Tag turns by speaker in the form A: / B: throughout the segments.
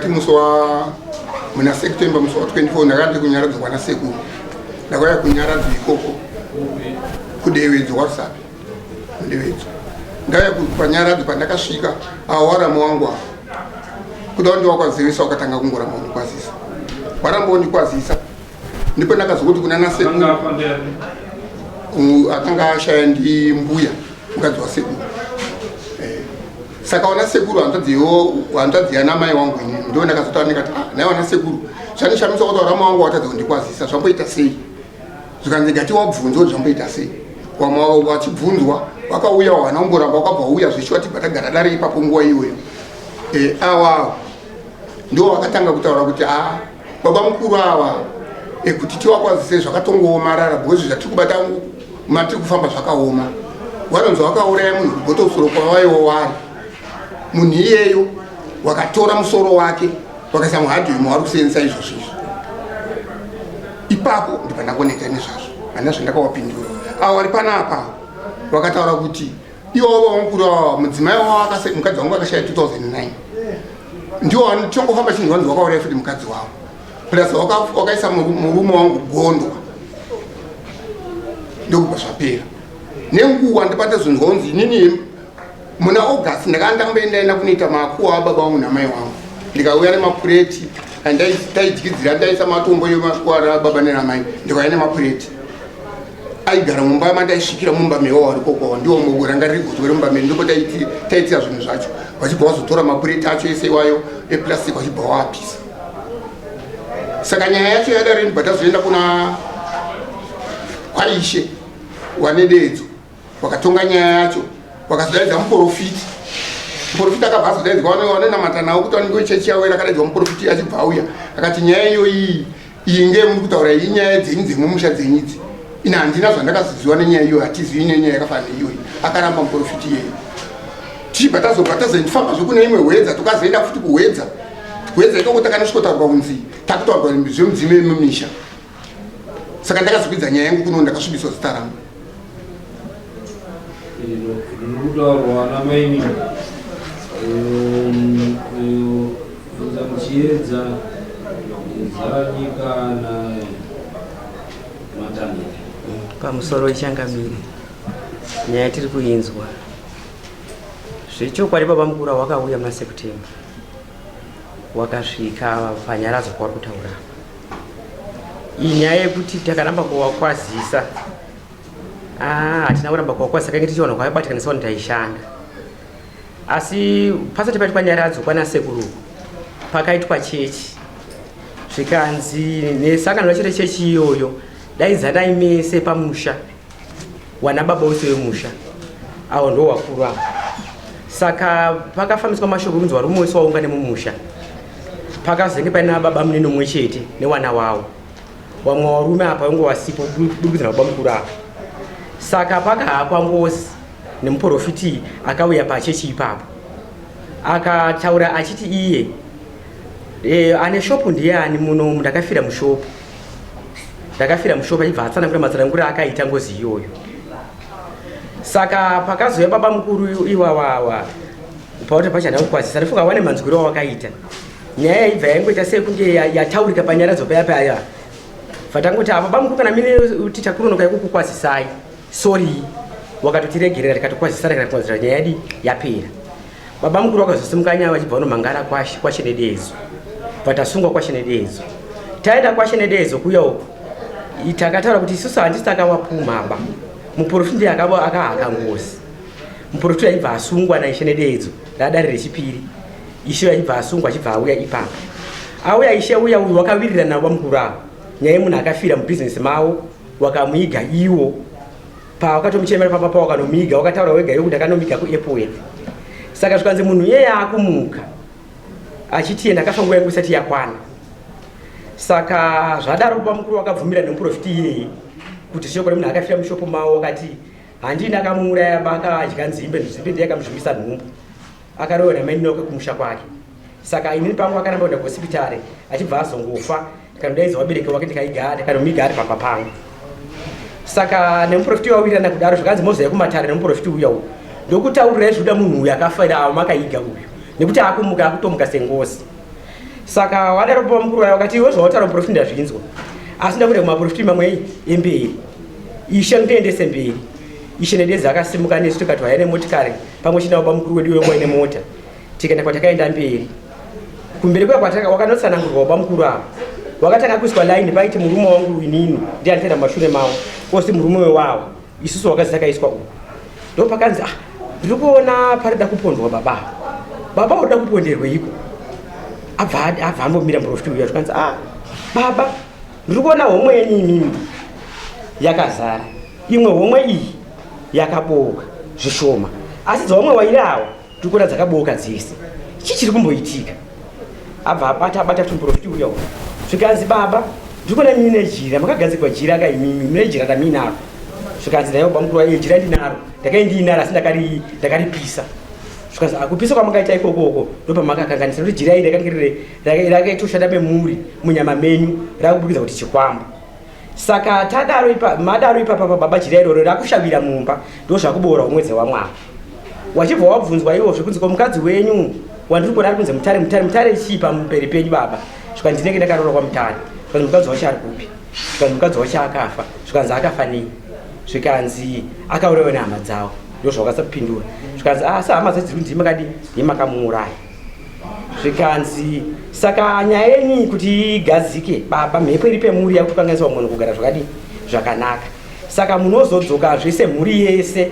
A: Ndakati musi wa muna September musi wa 24 ndakati kunyaradzo kwana sekuru. Ndakauya kunyaradzo ikoko kudevedzo kwaRusape. Kudevedzo. Ndauya panyaradzo pandakasvika awaramu wangu apo. Kuda kuti wakwazivisa wakatanga kungoramba undikwazisa. Waramba undikwazisa. Ndipo ndakazokuti kuna nasekuru akanga ashaya ndi mbuya mukadzi wasekuru. Eh. Saka wana sekuru hanzvadzi yo hanzvadzi yana mai wangu ini ndo ndakazotaura ndikati ah naye wana sekuru zvanishamisa kuti warama wangu watadza kundikwazisa zvamboita sei zvikanzi ngati wabvunza kuti zvamboita sei wamwe wachibvunzwa wakauya wana umboramba wakabva uya zveshuwa tibva tagara dare ipapo nguva iyoyo e, awa ndo wakatanga kutaura kuti ah baba mukuru awa e, kuti tiwakwazise zvakatongoomarara because zvatiri kubata matiri kufamba zvakaoma vanonzi wakauraya munhu kubhotosoro kwavaiwo wari munhu iyeyo wakatora musoro wake wakaisa muhadhemu wari kuseenzesa izvozvo izvo ipapo ndipandakoneta nezvazvo handina zvandakawapindura avo vari panapa vakataura kuti ivo vamukuru ava mudzimai wavo mukadzi wangu akashaya 2009 ndiwo vanochongofamba chinhu vanzi wakauraya futi mukadzi wavo plus wakaisa murume wangu gondwa ndokubva zvapera nenguva ndibata zvinhu zvaunzi inini muna august ndakanga ndakamboendaenda kunoita makuwa ababa vangu namai wangu ndikauya nemapureti andtaidyidzira ndaisa matombo emakuwa rababa neramai ndikauya nemapureti aigara mumba mandaisvikira mumba mewa warikoko ndiwo mugo ranga riri gotwe remumba medu ndipo taitira zvinhu zvacho vachibva vazotora mapureti acho ese iwayo eplastic vachibva waapisa saka nyaya yacho yadaro inobva tazoenda kuna kwaishe wanededzo wakatonga nyaya yacho wakazodaidza muprofiti muprofiti akabva azodaidzwa vanonamata nawo kuti vanenge vechechi yavo rakadaidzwa muprofiti achibva auya akati nyaya iyoyi iyi nge muri kutaura iyi nyaya dzenyu dzemumusha dzenyu idzi ini handina zvandakaziziwa nenyaya iyoyo hatizivi nenyaya yakafanana neiyoyi akaramba muprofiti iyeyo tichibva tazobva tazoendifamba zvekune imwe hwedza tokazoenda futi kuhwedza hwedza ikoko takanosvikotaurwa kunzi takutaurwa zvemudzimu yemumisha saka ndakazokwidza nyaya yangu kuno ndakasvibiswa zita rangu
B: riri kutaurwa namaini bvunza muchiedza nyika na matanhiro
C: pamusoro wechangamire nyaya tiri kuinzwa zvechokwadi baba mukuru wakauya muna September wakasvika panyaradzo kwauri kutaura iyi nyaya yekuti takaramba kuwakwazisa ah, hatina kuramba kuwakwazisa kange tichiona kwabatikana sevanhu taishanda asi pasati paitwa nyaradzo kwana sekuru pakaitwa chechi zvikanzi nesangano racho rechechi iyoyo daidzanai mese pamusha wana baba wese wemusha awo ndo wakuru avo saka pakafambiswa mashoko ekunzi varume wese waungane mumusha pakazenge paina baba munene umwe chete newana wawo wamwe warume apa vange wasipo burikidza nababa mukuru apa saka pakahakwa ngozi nemuprofiti akauya pachechi ipapo akataura achiti iye e, ane shopu ndiani muno ndakafira mushopu ndakafira mushopu achibva atsanangura matsanangura akaita ngozi iyoyo saka pakazouya baba mukuru iwawawa pauti pachada kukwazisa ndifunga wane manzwiro awakaita nyaya yaibva yaingoita sekunge yataurika panyaradzo paya paya vatangoti apa bamukuru kana mine kuti takunonoka yekukukwazisai sorry wakatotiregerera tikatokwazisana kana kukwazisana nyaya yadi yapera baba mukuru vakazosimuka nyaya vachibva vanomangara kwashe kwashe nedezo vatasungwa kwashe nedezo taenda kwashe nedezo kuya uku takataura kuti isusu handisi takawapumha ba muprofiti ndiye akahaka ngozi muprofiti aibva asungwa naishe nededzo radare rechipiri ishe aibva asungwa achibva auya ipapo auya ishe uya uyu wakawirirana navo bamukuru avo nyaya yemunhu akafira mubhizinesi mavo wakamuiga iwo pawakatomuchemera pamba pawo wakanomiga wakataura wega iwe kuti ndakanomiga kuepworth saka zvikanzi munhu iyeye akumuka achiti iye ndakafa nguva yangu isati yakwana saka zvadaro baba mukuru wakabvumira nemuprofiti iyeye kuti zvichokwadi munhu akafira mushopo mavo wakati handii ndakamuuraya bakadya nzimbe nzimbe ndiye akamuzvimbisa nhumbu akarohwa namainini wake kumusha kwake saka inini pangu akaramba kuenda kuhosipitari achibva azongofa ndikanodaidza vabereki wake ndikaiga ndikanomiga ari pamba pangu saka nemuprofiti wawirirana kudaro zvikanzi mozouya kumatare nemuprofiti uya uyu ndokutaurirai zvikuda munhu uyu akafaira avo makaiga uyu nekuti akumuka akutomuka sengozi. Saka wadaro baba mukuru vaya vakati iwe zvawataura muprofiti ndazvinzwa asi ndakuenda kumaprofiti mamwe emberi. Ishe nditoendese mberi. Ishe nededza akasimuka nesu tikati hwaya nemotikari pamwe chete nababa mukuru wedu wemwe nemota. Tikaenda kwatakaenda mberi. Kumberi kuya kwataka wakanotsanangurwa baba mukuru ava. Wakatanga kuiswa line paiti murume wangu inini ndiye anotoenda mumashure mavo. Ose murume wewawo isusu wakazi takaiswa uku. Ndopakanzi ah ndiri kuona parida kupondwa baba. Baba unoda kuponderweiko? Abva abva ambomira muprofiti uya zvikanzi ah baba ndiri kuona homwe yenyu imimi yakazara. Imwe homwe iyi yakabooka zvishoma asi dzawamwe wairi awa tiri kuona dzakabooka dzese. Chii chiri kumboitika? Abva abata abata kuti muprofiti uya uyu. Zvikanzi baba ndiri kuona mine jira makagadzirwa jira ka imimi mune jira raminaro. Zvikanzi naye baba mukuru waye jira ndinaro ndakai ndiinaro asi ndakari ndakaripisa. Zvikanzi akupisa kwamakaita ikoko uko ndopamakakanganisa nekuti jira iri rakange riri rakaitoshanda memuri munyama menyu rakubudikidza kuti chikwambo. Saka tadaro ipa madaro ipapa baba jira iroro rakushavira mumba ndozvakuboora homwe dzewamwavo. Wachibva wabvunzwa iwo zvekunzi ko mukadzi wenyu wandiri kuona ari kunzi mutare mutare mutare chii pamberi penyu baba zvikanzi ndinenge ndakaroora kwamutare zvikanzi mukadzi wacho ari kupi zvikanzi mukadzi wacho akafa zvikanzi akafa nei zvikanzi akaurayiwa nehama dzavo ndozvawakasapindura zvikanzi asi hama dzacho dziri kunzi makadii ndimakamuuraya zvikanzi saka nyaya yenyu kuti igadzike baba mhepo iri pemuri yakutokanganisa munhu kugara zvakadii zvakanaka saka munozodzokazve semhuri yese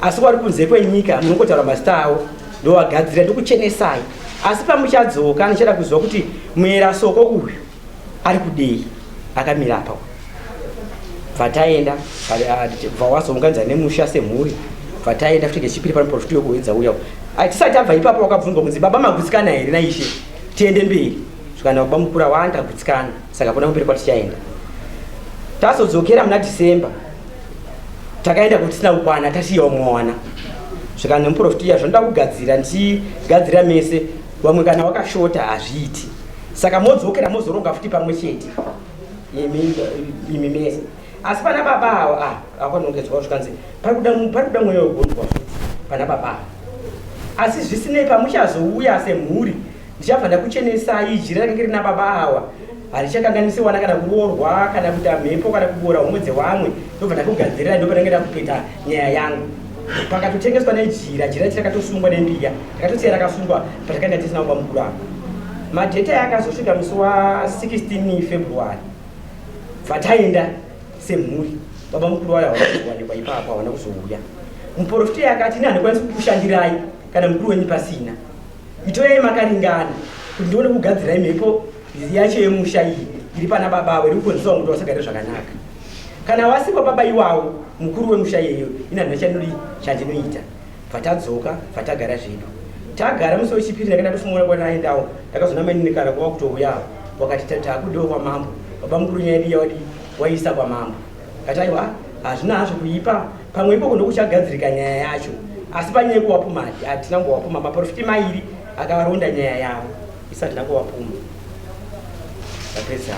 C: asi wari kunze kwenyika munongotaura mazita avo ndowagadzira ndokuchenesai asi pamuchadzoka ndichada kuziva kuti muera soko uyu ari kudei akamira apa bva taenda bva wazounganidza nemusha semhuri bva taenda futi kechipiri pano profiti wekuhwedza uya tisati tabva ipapo wakabvunzwa kunzi baba magutsikana here naishe tiende mberi zvikana baba mukura wandagutsikana saka kuna kumberi kwatichaenda tazodzokera muna December takaenda kuti tisina kukwana tasiyawo mwana zvikana nemuprofiti iya zvanoda kugadzira ndichigadzira mese vamwe kana wakashota hazviiti saka modzokera mozoronga futi pamwe chete imi mese asi pana baba avo ah, akanongedzwa zvikanzi pari kuda mweya wegondwa futi pana baba avo asi zvisinei pamuchazouya semhuri Ndichabva ndakuchenesai, jira rakange rina baba awa harichakanganisi wana kana kuroorwa kana kuita mhepo kana kuboora homwe dzewamwe, ndobva ndakugadzirirai ndopandange ndakupeta nyaya yangu. Pakatotengeswa nejira, jira racho rakatosungwa nembiya, takatosiya rakasungwa patakaenda tisina kuba mukuru apa. Madheta yakazosvika musi wa 16 February bva taenda semhuri, baba mukuru wayo hawana kuzowanikwa ipapo, hawana kuzouya. Muporofita akati ini handikwanisi kukushandirai kana mukuru wenyu pasina. Itoyai makaringana kuti ndione kugadzirai mhepo yacho yemusha iyi iri pana baba avo iri kukonzesa vamwe kuti vasagare zvakanaka. Kana wasipo baba iwawo mukuru wemusha iyeyo ini handina chandinodii chandinoita. Bva tadzoka bva tagara zvedu. Tagara musi wechipiri ndakaenda ndofumura kwanaendawo ndakazoona mainini kana kwava kutouyawo wakati takudiwa kwamambo baba mukuru nyaya yedu yawadii waiisa kwamambo. Kati aiwa hazvina hazvo kuipa pamwe ikoko ndokuchagadzirika nyaya yacho asi panyaya yekuwapuma hatina kumbowapuma maprofiti mairi akaronda nyaya yavo isu hatina kuwapuma tapedza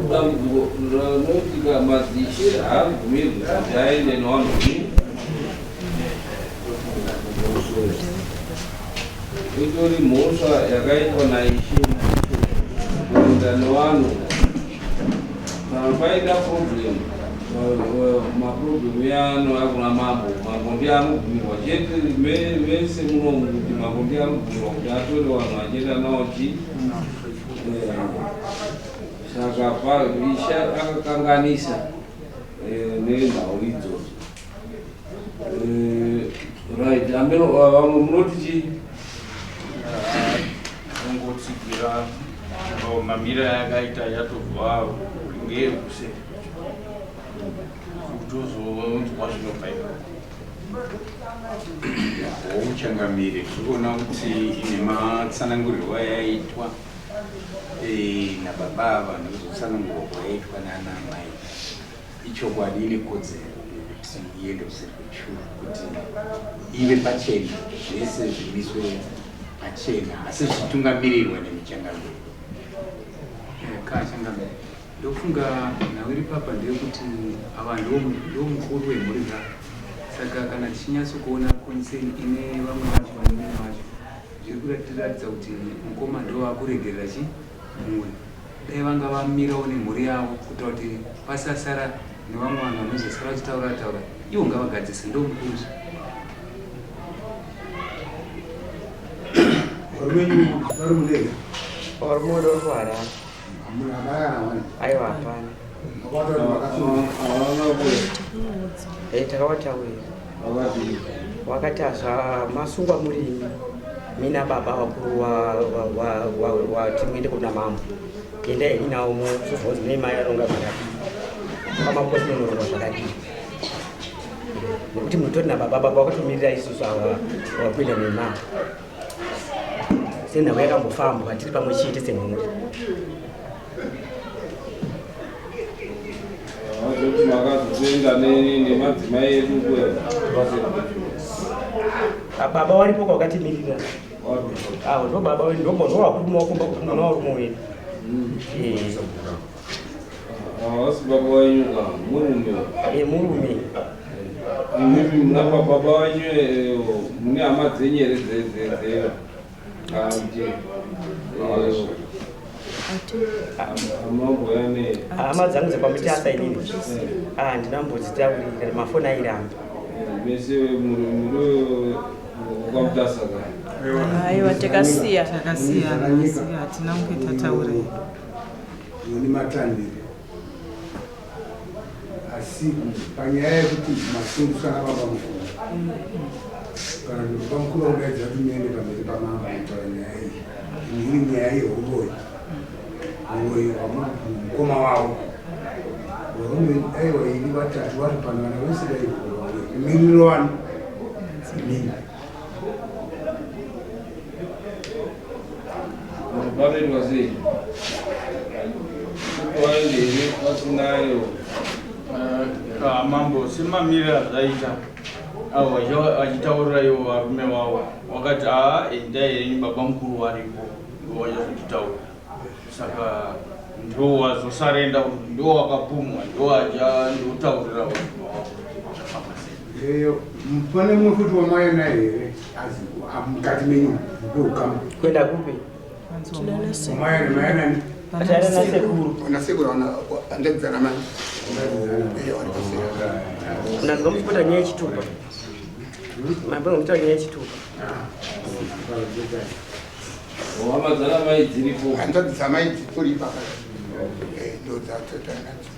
B: Dambudziko rinoitika madzishe haabvumirwi kuti aende nevanhu Itori mhosva yakaitwa naIshe kuenda nevanhu kana paita problem maproblem anouya kuna mambo mambo ndiye anobvumirwa chete mese munomu kuti mambo ndiye anobvumirwa kuti atore vanhu achienda nawo chii eh, saka ishe akakanganisa eh, nenhau idzodzo Eh, right ameno ah, vamwe munoti chii
D: kungotsigira oh, mamira yakaita yatobva ngeyekuseri kutozonzwa zvinobva ikoko
E: Changamire, tiri kuona kuti ine matsanangurirwo ayaitwa eh, nababa ava nekuzotsanangurwa kwayaitwa nana amai Ichokwadi ine kodzero yekuti iende kuseri kwechuru kuti ive pachena, zvese zvimiswe pachena asi zvichitungamirirwa nemichangamire.
F: Kachangamire, ndofunga nhau iri papa ndeyekuti ava ndiwo mukuru wemhuri ka. Saka kana tichinyatsokuona concern ine vamwe vacho vanin'ina vacho zviri kuratiratidza kuti mukoma ndo vakuregerera chi mhuri. Dai vanga vamirawo nemhuri yavo kuitira kuti pasasara nevamwe vanhu vanozosara vachitaura taura ivo ngavagadzise ndo mukuru zve.
G: Varume venyu vari mundege?
C: Varume wedu vari kuHarare. Aiwa hapana. Eh, takawataurira. Wakati azva masungwa murimi mina baba vakuru wati muende kuna mambo. Endai henyu nawo muzozwa nei mai aronga zvakadii. Pamakosi munoronga zvakadii. Nekuti mutori nababa baba wakatomirira isusu ava wakuenda nemambo. Senhau yakambofambwa tiri pamwe chete semhuri.
B: Vazoti makazotoenda nemadzimai edu
C: Baba waripo kwakatimirira. Awo ndo baba wedu ndo ndo wakuru wakumba mwana warume wedu. Eh.
B: Havasi baba wenyu ka murume.
C: Eh murume.
B: Imimi muna baba wenyu eh, mune hama dzenyu here dzedzedzera kana kuti eh, hamamboya ne
C: Hama dzangu dzekwamutasa inini. Ah ndinambodzitaurira mafoni airamba.
B: mese muri muri kwamutasa ka
H: Aiwa takasiya.
I: Takasiyana asi hatina kunge tataura.
G: Ni matandire asi panyaya yekuti masungisana baba mukuru kana kuti baba mukuru vakudaidza kuti muende pamberi pamambo kutaura nyaya iyi iri nyaya yehuroyi huroyi hwamukoma wavo varume aiwa ini vatatu vari pano vana vese vaivauya kumiriro wani inini
B: Panoitwa sei? Kuti waende here pasinayo?
D: Ah, mambo semamiriro azvaita avo vachitaurira ivo varume vavo wakati haa endai henyu baba mukuru varipo ndivo vachazotitaurira saka ndo wazosarenda kuti ndo wakapumwa ndo acha ndotaurira vanhu vavo zvafamba sei
G: Eyo, pane mumwe futi wamauya naye here azi mukati menyu weukama
C: Kuenda kupi?
G: wamauya nemauya nani
C: Ataenda nasekuru.
A: Nasekuru andedzana mai. Eh, vari paseri.
C: Ndanzwa muchipota nyaya yechitupa. Mambo muchitaura nyaya yechitupa.
B: Hama dzana mai dziripo.
A: Hanzvadzi dzamai dzitori ipapa. Eh, ndo dzatota nadzo.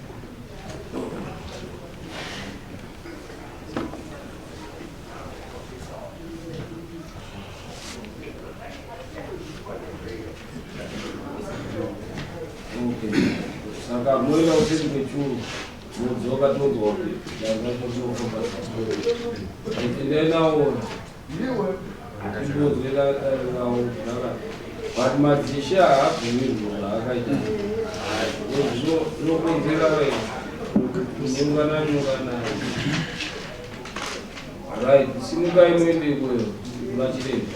B: Okay. Saka moenda kuseri kwechuru modzoka tonzwa kuti endai nawo timbonzwera nawo but madzishe haabvumirwi zvaakaita zvinokonzera kunyengana nyongana. Right, simukai muende ikweyo kuna chiremba.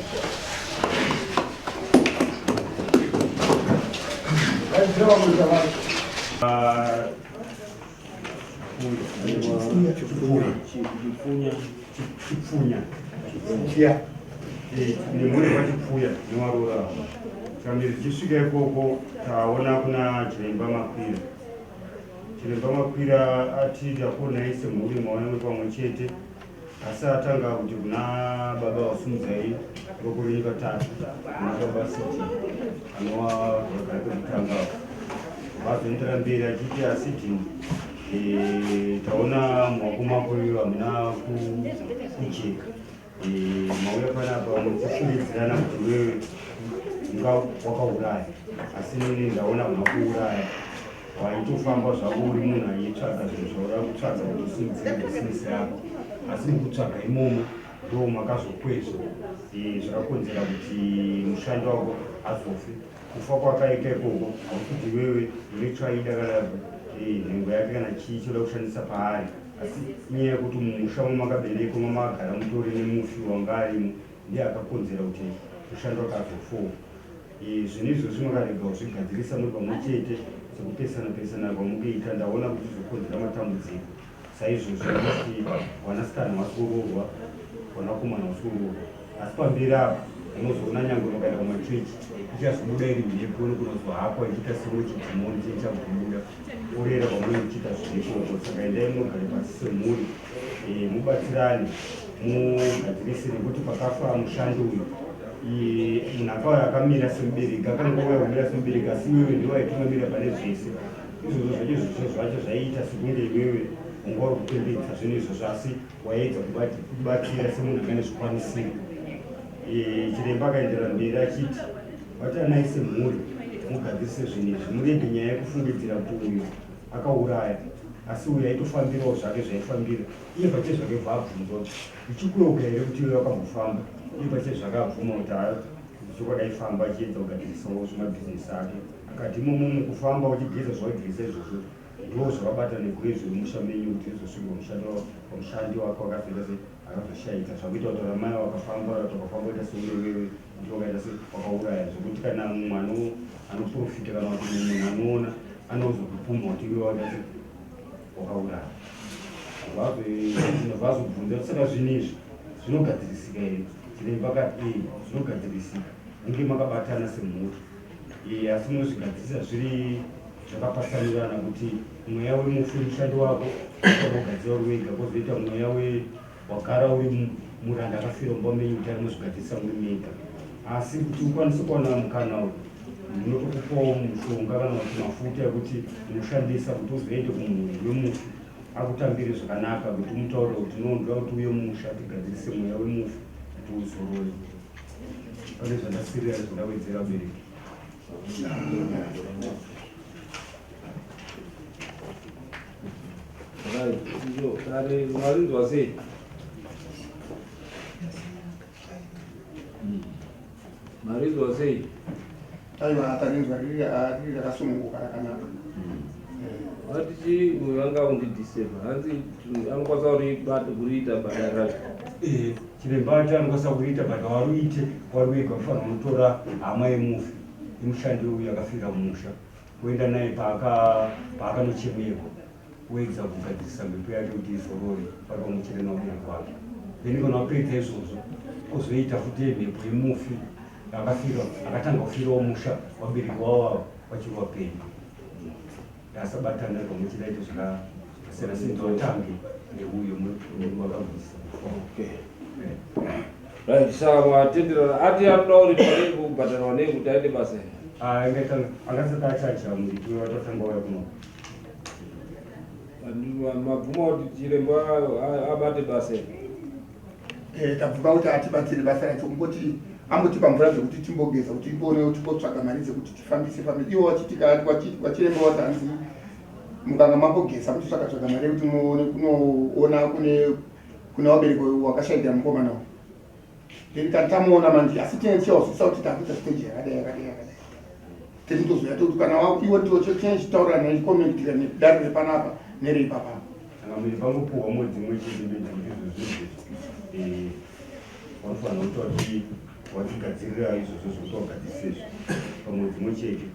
J: Chipfunya nemhuri kwachipfuya newarora saka tichisvika ikoko taona kuna chiremba Makwira. Chiremba Makwira ati takuonai semhuri maona muri pamwe chete, asi atanga kuti kuna baba vasumudzai ruoko renyu katatu, kuna baba Siti anova vagari pekutanga. Vazoendera mberi achiti asiti taona mumaoko mako iyo hamuna kujeka. Mauya panapa muchifungidzirana kuti wewe unga wakauraya, asi inini ndaona hamuna kuuraya, waitofamba zvako uri munhu aitsvaga zvinhu zvauda kutsvaga kuti usimudzire bhizinesi yako, asi mukutsvaga imomo ndo makazokwezva zvakakonzera kuti mushandi wako azofe. Kufa kwakaita ikoko hausi kuti iwewe une tsvaida kana nhengo yake kana chii choda kushandisa paari, asi inyaya yekuti mumusha mamakaberekwa mamakagara mutori nemufi wanga arimo, ndiye akakonzera kuti mushandi wake azofowo. Zvinhu izvozvi makarega kuzvigadzirisa muri pamwe chete sekupesana pesana kwamukuita, ndaona kuti zvokonzera matambudziko. Saizvozvo nekuti wanasikana wasi kuroorwa, wanakomana wasi kuroorwa. Asi pamberi apa unozoona nyangwe ukaenda kumachechi ichazobuda iri mhepo inokunozohakwa ichiita semwe chidhimoni chii chakubuda orera kwamunenge muchiita zvirikoko. Saka endai munogare pasi semhuri eh, mubatsirane mugadzirise nekuti pakafa mushandi uyu munhu akauya akamira semubereki akangouya kumira semubereki asi iwewe ndiwe waitungamira pane zvese izvozvo zvacho izvozvo zvacho zvaiita sekunge iwewe wanga uri kupembedza zvinhu izvozvo asi waiedza kubatsira semunhu anga nezvikwanisiro e, chiremba akaenderera mberi achiti batanai semhuri mugadzirise zvinhu izvi murege nyaya yekufungidzira kuti uyu akauraya asi uyu aitofambirawo zvake zvaifambira iye pachezvake bva abvunzwa kuti uchikuyoka here kuti iwe wakambofamba iye pachezvake abvuma kuti hayo chokwadi aifamba achiedza kugadzirisawo zvemabhizinesi ake akati imomo mukufamba uchigeza zvawaigeza izvozvo ndo zvakabata neguye zvemusha menyu kuti izosvika pamushandi wake wakazoita se akazoshaika zvakuita kuti ramai wakafamba wakafamba kuita seurewewe ndi wakaita se wakauraya zvekuti kana mumwe anoprofita kana kuti mumwe munhu anoona anozokupumha kuti iwe wakaita se wakauraya vazobvunza saka zvinhu izvi zvinogadzirisika here chiremba akati ee zvinogadzirisika munge makabatana semhuri ee asi munozvigadzirisa zviri zvakapatsanurana kuti mweya wemufi mushandi wako wakagadzira uri wega kwozoita mweya wagara uri muranda akafira mumba menyu kuti anozvigadzirisa muri mega asi kuti ukwanise kuwana mukana uyu ndinotokupawo mushonga kana kuti mafuta ekuti unoshandisa kuti uzoende kumhuri wemufi akutambire zvakanaka kuti umutaurire kuti no ndoda kuti uye musha tigadzirise mweya wemufi kuti uzorore pane zvandasirira zvandawedzera vabereki
B: Right, izvo dare marinzwa sei? Marinzwa sei?
A: Aiwa tarinzwa riri riri rakasununguka rakanaka.
B: Vati chii uyu anga undidisturb hanzi anokwanisa kuribata kuriita bada racho.
J: Eh, chiremba ati anokwanisa kuriita but waruite wari wega unofanira kunotora hama yemufi yemushandi uyu akafira mumusha woenda naye paakanochemerwa woedza kugadzirisa mhepo yake kuti izorore vari pamwe chete nevabereki vake then kana wapedza izvozvo kozoita futi mhepo yemufi akafira akatanga kufirawo musha vabereki wavo ava vachiri vapenyu asabatana pamwe chete aite zvakasiyana siyana watange neuyo wakabvisa
B: okay. Right, saka matenderana ati anoda uri pari kubhadharwa nei kuti aite basa iri?
J: Ah, angasati achaja muripi watotanga waya kuno.
B: Mabvuma kuti chiremba abate basa iri?
A: Eh, tabvuma kuti atibatsire basa racho kungoti ambotipa mvura dzekuti timbogeza kuti tione timbotsvaga mari dzekuti tifambise fambi ivo vachiti vachiremba vati hanzi mukanga mambogeza muchitsvaga tsvaga mari yekuti muone kunoona kune kuna vabereki wakashaikira mukomana uyu then kana tamuona manje asi tinenge tichawazvisa kuti takuita stage yakadai yakadai yakadai tinotozoya toti kana iwe tinenge tichitaurira necommunity nedare repanapa nereipapapa
J: saka miri pangopuhwa mwedzi mumwe chete bedzi kuti izvozvo eh, vanofanira kuti vati vachigadzirira izvozvo zvekuti vagadzirise izvi pamwedzi mumwe chete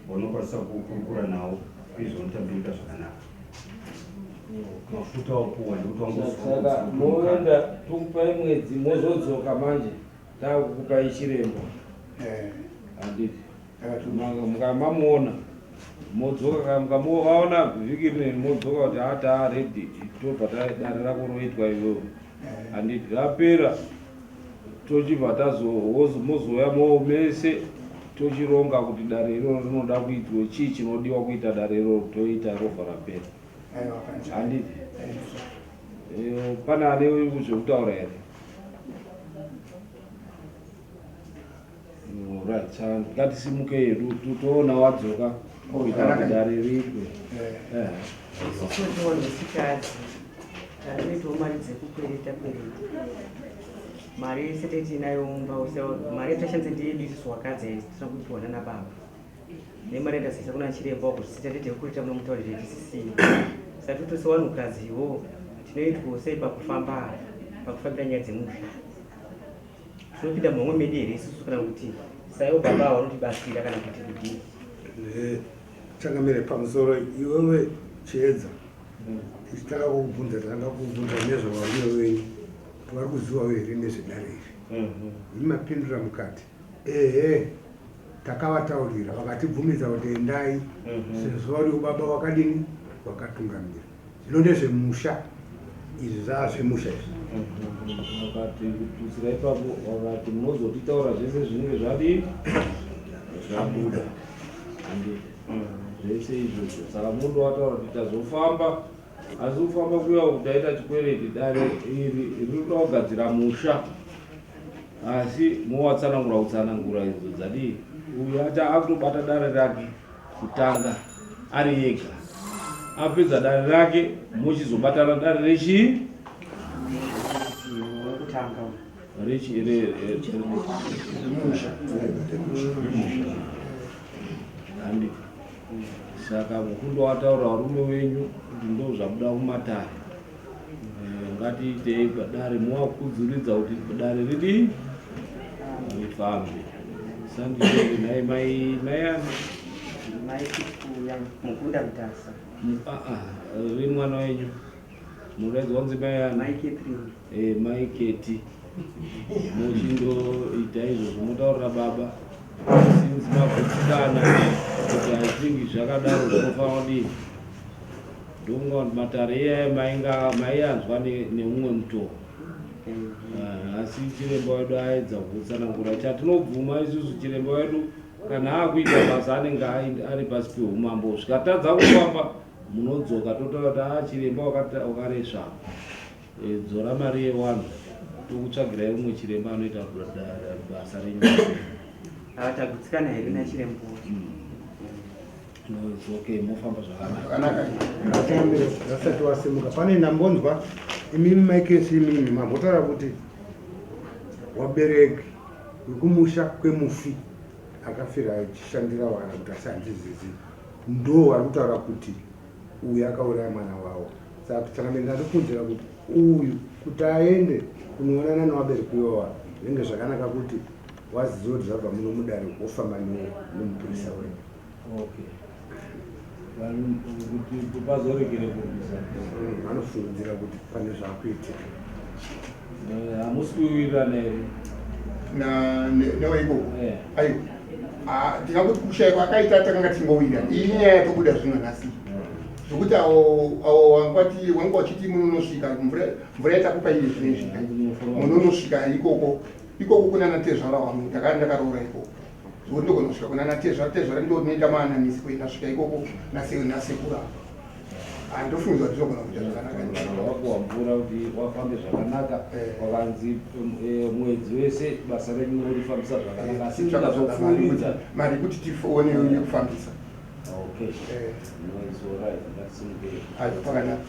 J: vanokwanisa kukurukura nawo uye zvanotambirika zvakanaka mafuta wapuwa nekuti
B: wangosaka moenda tokupai mwedzi mozodzoka manje takukupai chiremba eh. handiti mukamamuona modzoka mukamuona vhiki rineri modzoka kuti haa redi tobva dare rako roitwa iwewe eh. handiti rapera tochibva tazomozouya mo mese tochironga kuti dare iroro rinoda kuitwa chii chinodiwa kuita dare iroro toita robva rapera handiti eh, pane ane zvekutaura here Right, saka ngatisimuke hedu toona wadzoka kuita kuti dare riitwe.
C: Eh. Isusu tiwanhu tatoitawo mari dzekukwereta kwereta mari yese tetiinayo mumba mari yatashandisa ndeyedu isusu wakadzi tisina kupiwa nana baba nemari yatasaisa kuna chiremba wako zvisita tete yekukwereta muno mutauri zvetisisina saka totose wanhukadziwo tinoitwawo sei pakufamba pakufambira nyaya dzemusha tinopinda muhomwe medu here isusu kana kuti saiwo baba ava vanotibatsira kana kuti kudii
G: changamire pamusoro iwewe chiedza. Tichitanga kukubvunza tatanga kukubvunza nezvevarume venyu kuti vari kuzivawo here nezvedare iri. Imi mapindura mukati ehe takavataurira vakatibvumidza kuti endai sezvo variwo baba wakadini wakatungamira. Zvino ndezvemusha izvi zvaa zvemusha izvi.
B: Vakati kututsira ipapo vakati munozotitaura zvese zvinenge zvadii zvabuda. Handiti. Zvese izvozvo saka mundo wataura kuti tazofamba asi kufamba kuya uku taita chikwereti dare iri rinoda kugadzira musha asi mowatsanangura kutsanangura idzo dzadii uyu acha akutobata dare rake kutanga ari ega apedza dare rake mochizobatana dare rechii
C: wekutanga
B: rechi re
A: Musha.
B: Handi. Saka mukundo wataura varume wenyu kuti ndo zvabuda kumatare. Eh, ngatiitei dare muwakudzuridza kuti dare ridii rifambe. Sandizvo nhai mai mai ani?
C: Mai Kikuya Mukunda Mutasa.
B: Ah ah, vemwana wenyu. Muraidzwa kunzi mai ani?
C: Mai Catherine.
B: Eh, mai Keti. Muchindoita izvozvo motaurira baba since magutsikana kuti I think zvakadaro zvinofanira kudii. Ndofunga kuti matare iyaya mainga maianzwa neumwe mutoo. Ah, asi chiremba wedu aedza kutsanangura chatinobvuma isusu chiremba wedu kana akuita basa anenge ari pasi peumambo zvikatadza kufamba munodzoka totaura kuti ah chiremba wakaresva eh, dzora mari yewanhu tokutsvagirai umwe chiremba anoita basa renyu.
C: Ah, tagutsikana hedu nachiremba.
B: No, it's okay, mofamba zvakanaka.
G: Vasati wasimuka pane ndambonzwa imimi maikesi imimi mambotaura kuti wabereki wekumusha kwemufi akafira achishandira wana kuti asi handizizi ndo vari kutaura kuti uyu akauraya mwana wavo saka changamire ndatofunzira kuti uyu kuti aende kunoonana nevabereki iwawa zvinenge zvakanaka kuti waziva kuti zvabva muno mudare wofamba nemupurisa wenyu.
B: Okay. Kuti pazorekere kurwisa.
G: Vanofungidzira kuti pane zvakuitika.
B: Hamusi kuwirirana here?
A: Newe ikoko? Aiwa. Ah, ndingakuti kushaya kwakaita takanga tingowira iyi nyaya yatobuda zvino nhasi zvekuti awo awo wangwati wanga wachiti munonosvika mvura yatakupa iye zvinezvi munonosvika ikoko ikoko kunana tezvara wangu ndakanga ndakaroora ikoko zvekuti ndogonosvika kunana tezvara tezvara ndo ndinoita maananisi kuenda svika ikoko nasekuru apa handofungidzwa kuti tinogona kuita zvakanaka
B: wapuwa mvura kuti wafambe zvakanaka wakanzi mwedzi wese basa renyu murifambisa zvakanaka asi ndikazopfuuridza
A: mari yekuti tione yekufambisa.
B: Okay. No, it's all right. Ngatisimukei.
A: Ayo, pakanaka.